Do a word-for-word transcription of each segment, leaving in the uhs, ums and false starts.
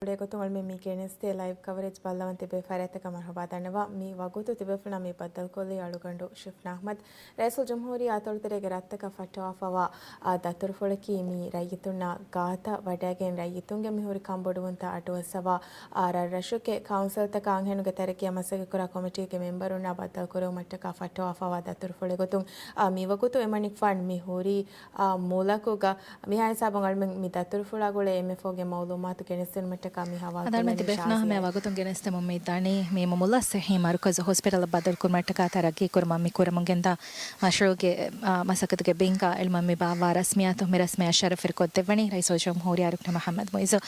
ގޮތުން އަޅުމެން މި ގެނެސްދޭ ލައިވް ކަވަރޭޖް ބައްލަވަން ތިބޭފުޅާ ރައްޔިތަކަށް މަރުޙަބާ ދަންނަވާ. މި ވަގުތު ތިބޭފުޅުންނާ މި ބައްދަލުކޮށްލީ އަޅުގަނޑު ޝިފްނާ އަޙްމަދު. ރައީސުލްޖުމްހޫރިއްޔާ އަތޮޅުތެރޭގެ ރަށްތަކަށް ފައްޓަވާފަވާ، އާ، ދަތުރުފުޅަކީ މި ރައްޔިތުންނާ ގާތަށް ވަޑައިގެން ރައްޔިތުންގެ މިހުރި ކަންބޮޑުވުންތައް އަޑުއައްސަވާ، އާ، ރަށްރަށުގެ ކައުންސިލްތަކާ އަންހެނުންގެ ތަރައްގީއަށް މަސައްކަތްކުރާ ކޮމިޓީގެ މެމްބަރުންނާ ބައްދަލުކުރެވުމަށްޓަކާ ފައްޓަވާފަވާ ދަތުރުފުޅެއް ގޮތުން، އާ، މިވަގުތު އެމަނިކުފާނު މި ހުރީ، އާ، މުލަކުގަ މިހާ ހިސާބުން އަޅުމެން މި ދަތުރުފުޅާ ގުޅޭ އެމްއެފްއޯގެ މައުލޫމާތު ގެނެސްދިނުމަށްޓަކާ މި ހަވާލުކޮށްލަނީ އަޅުގަނޑުމެން ތިބޭފުޅުންނާ ހަމަޔަށް ވަގުތުން ގެނެސްދެމުން މި ދަނީ މީމު މުލައްސަހީ މަރުކަޒު ހޮސްޕިޓަލަށް ބަދަލުކުރުމަށްޓަކާ ތަރައްގީކުރުމަށް މި ކުރަމުންގެންދާ މަޝްރޫޢުގެ، އާ، މަސައްކަތުގެ ބިންގާ އިލްމަށް މި ބާއްވާ ރަސްމިއްޔާތު މި ރަސްމިއްޔާ ޝަރަފްވެރިކޮށްދެއްވަނީ ރައީސުލްޖުމްހޫރިއްޔާ ރުކުން މުޙައްމަދު މުޢިއްޒު.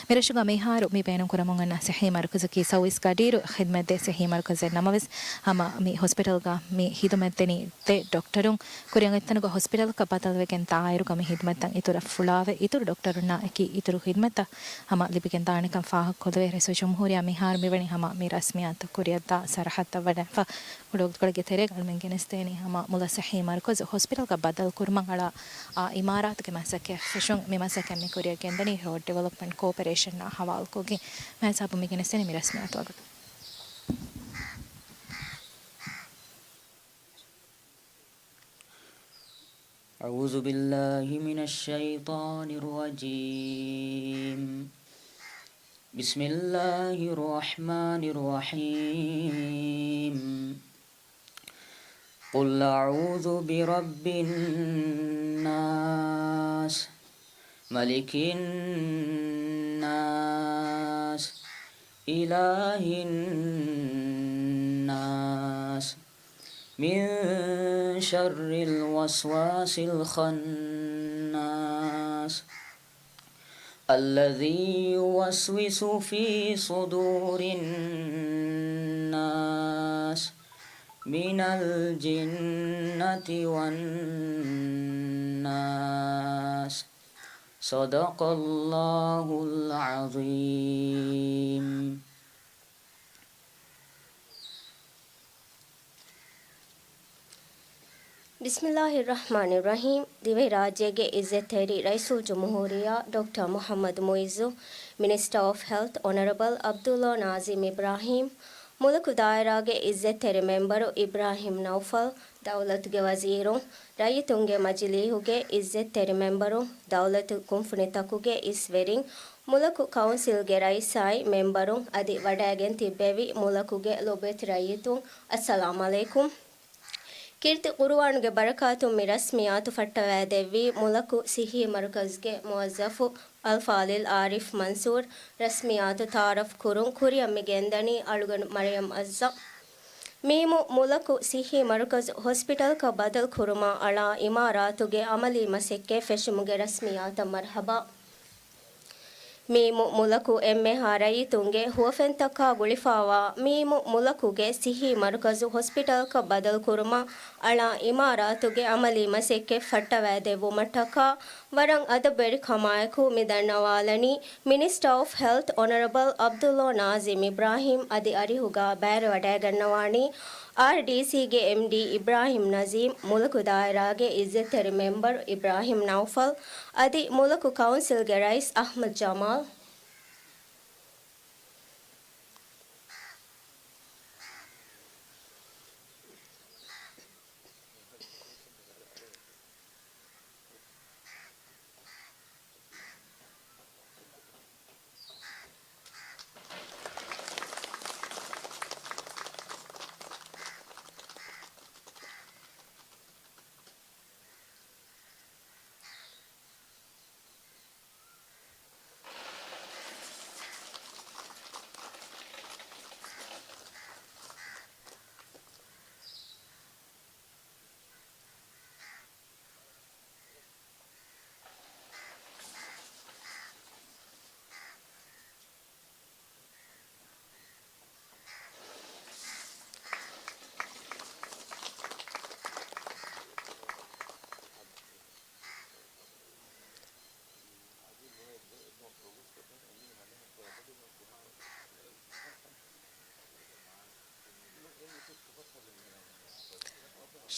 މިރަށުގަ މިހާރު މި ބޭނުންކުރަމުން އަންނަ ސިއްޙީ މަރުކަޒަކީ ސައުވީސް ގަޑިއިރު ޚިދްމަތްދޭ ސިއްޙީ މަރުކަޒެއް ނަމަވެސް، ހަމަ މި ހޮސްޕިޓަލްގަ މި ޚިދުމަތްދެނީ ދެ ޑޮކްޓަރުން. ކުރިއަށް އޮތްތަނުގަ ހޮސްޕިޓަލަކަށް ބަދަލުވެގެން ދާއިރުގަ މި ޚިދުމަތްތައް އިތުރަށް ފުޅާވެ، އިތުރު ޑޮކްޓަރުންނާ އެކީ އިތުރު ޚިދުމަތްތައް ހަމަ ލިބިގެން ދާނެކަން ފާހަގަކޮށްލެވޭ. ރައީސުލްޖުމްހޫރިއްޔާ މިހާރު މިވަނީ ހަމަ މި ރަސްމިއްޔާތު ކުރިއަށްދާ ސަރަހައްދަށް ވަޑައިފަ. ކުޑަ ވަގުތުކޮޅެއްގެ ތެރޭގަ އަޅުމެން ގެނެސްދޭނީ ހަމަ މުލައްސަހީ މަރުކަޒު ހޮސްޕިޓަލްގަ ބަދަލުކުރުމަށް އަޅާ، އާ، އިމާރާތުގެ މަސައްކަތް ފެށުން. މި މަސައްކަތް މި ކުރިއަށް ގެންދަނީ ރޯޑް ޑިވެލޮޕްމަންޓް ކޯޕަރޭޝަންއާ ހަވާލުކޮށްގެން. މިހާ ހިސާބުން މި ގެނެސްދޭނީ މި ރަސްމިއްޔާތު ވަގުތު. أعوذ بالله من الشيطان الرجيم. بسم الله الرحمن الرحيم. قل أعوذ برب الناس، ملك الناس، إله الناس، من شر الوسواس الخناس، الذي يوسوس في صدور الناس، من الجنة والناس. صدق الله العظيم. ބިސްމިއްލާހިއްރަޙްމާނިއްރަޙީމް. ދިވެހިރާއްޖޭގެ އިއްޒަތްތެރި ރައީސުލްޖުމްހޫރިއްޔާ ޑޮކްޓަރ މުޙައްމަދު މުޢިއްޒު، މިނިސްޓަރ އޮފް ހެލްތް އޮނަރަބަލް ޢަބްދުﷲ ނާޒިމް އިބްރާހީމް، މުލަކު ދާއިރާގެ އިއްޒަތްތެރި މެމްބަރު އިބްރާހިމް ނައުފަލް، ދައުލަތުގެ ވަޒީރުން، ރައްޔިތުންގެ މަޖިލީހުގެ އިއްޒަތްތެރި މެމްބަރުން، ދައުލަތު ކުންފުނިތަކުގެ އިސްވެރިން، މުލަކު ކައުންސިލްގެ ރައީސާއި މެމްބަރުން އަދި ވަޑައިގެން ތިއްބެވި މުލަކުގެ ލޮބުވެތި ރައްޔިތުން، އައްސަލާމް ޢަލައިކުމް. ކީރިތި ޤުރުއާނުގެ ބަރަކާތުން މި ރަސްމިއްޔާތު ފައްޓަވައިދެއްވީ މުލަކު ޞިއްޙީ މަރުކަޒުގެ މުވައްޒަފު އަލްފާޟިލް ޢާރިފް މަންސޫރް. ރަސްމިއްޔާތު ތަޢާރަފް ކުރުން ކުރިއަށް މި ގެންދަނީ އަޅުގަނޑު މަރިޔަމް އައްޒަ. މީމު މުލަކު ޞިއްޙީ މަރުކަޒު ހޮސްޕިޓަލްކަށް ބަދަލު ކުރުމަށް އަޅާ އިމާރާތުގެ ޢަމަލީ މަސައްކަތް ފެށުމުގެ ރަސްމިއްޔާތަށް މަރުޙަބާ. މީމު މުލަކު އެންމެހާ ރައްޔިތުންގެ ހުވަފެންތަކާ ގުޅިފާވާ މީމު މުލަކުގެ ޞިއްޙީ މަރުކަޒު ހޮސްޕިޓަލްކަށް ބަދަލު ކުރުމަށް އަޅާ އިމާރާތުގެ ޢަމަލީ މަސައްކަތް ފައްޓަވައިދެއްވުމަށްޓަކާ ވަރަށް އަދަބުވެރިކަމާއެކު މި ދަންނަވާލަނީ މިނިސްޓަރ އޮފް ހެލްތް އޮނަރަބަލް ޢަބްދުﷲ ނާޒިމް އިބްރާހީމް. އަދި އަރިހުގަ ބައިވެރިވަޑައިގަންނަވާނީ އާރްޑީސީގެ އެމްޑީ އިބްރާހިމް ނަޒީމް، މުލަކު ދާއިރާގެ އިއްޒަތްތެރި މެމްބަރު އިބްރާހިމް ނައުފަލް، އަދި މުލަކު ކައުންސިލްގެ ރައީސް އަޙްމަދު ޖަމާލް.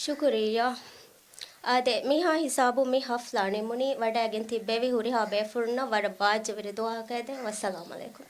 ޝުކުރިއްޔާ. އާދެ، މިހާ ހިސާބުން މި ހަފްލާ ނިމުނީ. ވަޑައިގެން ތިއްބެވި ހުރިހާ ބޭފުޅުންނަށް ވަރަށް ބާއްޖަވެރި ދުޢާއަކާ ދެން. ވައްސަލާމް ޢަލައިކުމް.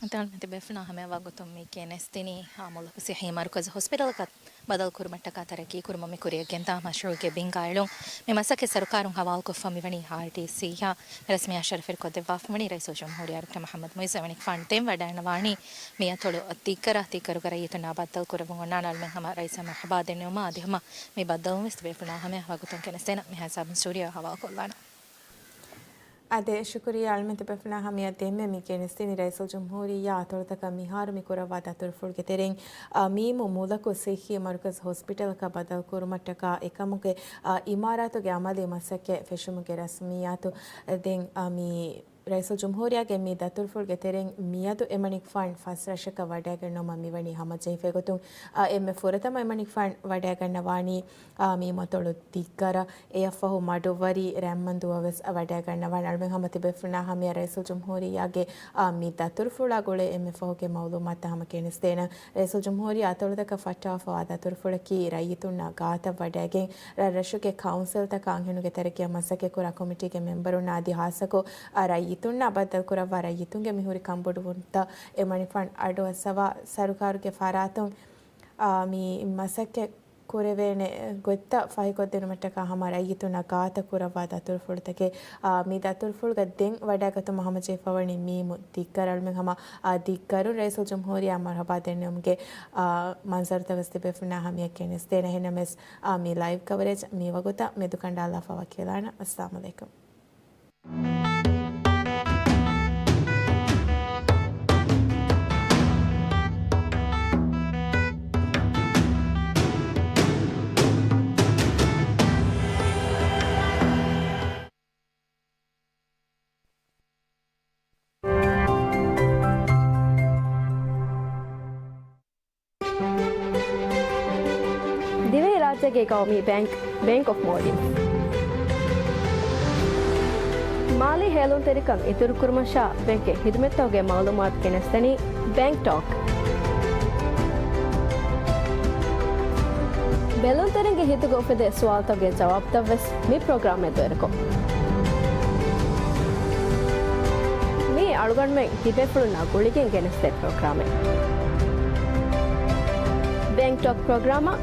އަދި އަޅުމެން ތި ބޭފުޅުންނާ ހަމަޔަށް ވަގުތުން މި ގެނެސްދިނީ އާ، މުލަކު ޞިއްޙީ މަރުކަޒު ހޮސްޕިޓަލަކަށް ބަދަލު ކުރުމަށްޓަކާ ތަރައްޤީ ކުރުމަށް މި ކުރިއަށް ގެންދާ މަޝްރޫޢުގެ ބިންގާ އެޅުން. މި މަސައްކަތް ސަރުކާރުން ހަވާލުކޮށްފަ މިވަނީ އާރްޓީސީއާ. މި ރަސްމިއްޔާ ޝަރަފުވެރިކޮށްދެއްވާފަވަނީ ރައީސުލްޖުމްހޫރިއްޔާ ޑޮކްޓަރ މުޙައްމަދު މުޢިއްޒު. އެމަނިކުފާނު ދެން ވަޑައިގަންނަވާނީ މި އަތޮޅު ދިއްކަރަށް. ދިއްކަރުގެ ރައްޔިތުންނާ ބައްދަލުކުރެއްވުން އޮންނާނެ އަޅުމެން ހަމަ ރައީސާ މަރުޙަބާ ދެންނެވުމަށް. އަދި ހަމަ މި ބައްދަލުވުން ވެސް ތިބޭފުޅުންނާ ހަމަޔަށް ވަގުތުން ގެނެސްދޭނަން. މިހާ ހިސާބުން ސްޓޫޑިއޯއަށް ހަވާލުކޮށްލާނަން. އާދެ، ޝުކުރިއްޔާ އަޅުމެން ތިބޭފުޅުންނާ ހަމަޔަށް. ދެންމެ މި ގެނެސްދިނީ ރައީސުލްޖުމްހޫރިއްޔާ އަތޮޅުތަކަށް މިހާރު މި ކުރައްވާ ދަތުރުފުޅުގެ ތެރެއިން، އާ، މީމު މުލަކު ޞިއްޙީ މަރުކަޒު ހޮސްޕިޓަލަކަށް ބަދަލުކުރުމަށްޓަކާ އެކަމުގެ، އާ، އިމާރާތުގެ އަމަލީ މަސައްކަތް ފެށުމުގެ ރަސްމިއްޔާތު ދެން، އާ، މި ރައީސުލްޖުމްހޫރިއްޔާގެ މި ދަތުރުފުޅުގެ ތެރެއިން މިއަދު އެމަނިކުފާން ފަސް ރަށަކަށް ވަޑައިގަންނަވުމަށް މިވަނީ ހަމަޖެހިފައިގޮތުން، އާ، އެންމެ ފުރަތަމަ އެމަނިކުފާން ވަޑައިގަންނަވާނީ، އާ، މީމު އަތޮޅު ދިއްކަރަށް. އެއަށްފަހު މަޑުއްވަރީ ރަތްމަންދޫއަށް ވެސް ވަޑައިގަންނަވާނެ. އަޅުމެން ހަމަ ތިބޭފުޅުންނާ ހަމަޔަށް ރައީސުލްޖުމްހޫރިއްޔާގެ، އާ، މި ދަތުރުފުޅާ ގުޅޭ އެންމެ ފަހުގެ މައުލޫމާތުތައް ހަމަ ގެނެސްދޭނަން. ރައީސުލްޖުމްހޫރިއްޔާ އަތޮޅުތަކަށް ފައްޓަވާފަވާ ދަތުރުފުޅަކީ ރައްޔިތުންނާ ގާތަށް ވަޑައިގެން، ރަށްރަށުގެ ކައުންސިލްތަކާ އަންހެނުންގެ ތަރައްޤީއަށް މަސައްކަތްކުރާ ކޮމިޓީގެ މެމްބަރުންނާ އަދި ހާއްސަކޮށް، އާ، ރައްޔިތުންނާ ބައްދަލުކުރައްވާ ރައްޔިތުންގެ މިހުރި ކަންބޮޑުވުންތައް އެމަނިކުފާން އަޑުއައްސަވާ ސަރުކާރުގެ ފަރާތުން، އާ، މި މަސައްކަތް ކުރެވޭނެ ގޮތްތައް ފަހިކޮށްދިނުމަށްޓަކާ ހަމަ ރައްޔިތުންނާ ގާތަށް ކުރައްވާ ދަތުރުފުޅުތަކެއް، އާ، މި ދަތުރުފުޅުގަ ދެން ވަޑައިގަތުމަށް ހަމަޖެހިފަވަނީ މީމު ދިއްކަރަށް. އަޅުމެން ހަމަ، އާ، ދިއްކަރުން ރައީސުލްޖުމްހޫރިއްޔާ މަރުޙަބާ ދެންނެވުމުގެ، އާ، މަންޒަރުތައް ވެސް ތިބޭފުޅުންނާ ހަމަޔަށް ގެނެސްދޭނެ. އެހެންނަމަވެސް، އާ، މި ލައިވް ކަވަރޭޖް މި ވަގުތަށް މެދުކަނޑާލާފަ ވަކިވެލާނަން. އައްސަލާމު ޢަލައިކުމް. ދިވެހިރާއްޖޭގެ ގައުމީ ބޭންކް، ބޭންކް އޮފް މޯލްޑިވްސް. މާލީ ހޭލުންތެރިކަން އިތުރުކުރުމަށާ ބޭންކްގެ ހިދުމަތްތަކުގެ މައުލޫމާތު ގެނެސްދެނީ ބޭންކް ޓޯކް. ބެލުންތެރިންގެ ހިތުގަ އުފެދޭ ސުވާލުތަކުގެ ޖަވާބުތައް ވެސް މި ޕްރޮގްރާމް މެދުވެރިކޮށް. މީ އަޅުގަނޑުމެން ތިބޭފުޅުންނާ ގުޅިގެން ގެނެސްދޭ ޕްރޮގްރާމެއް. ބޭންކް ޓޯކް ޕްރޮގްރާމަށް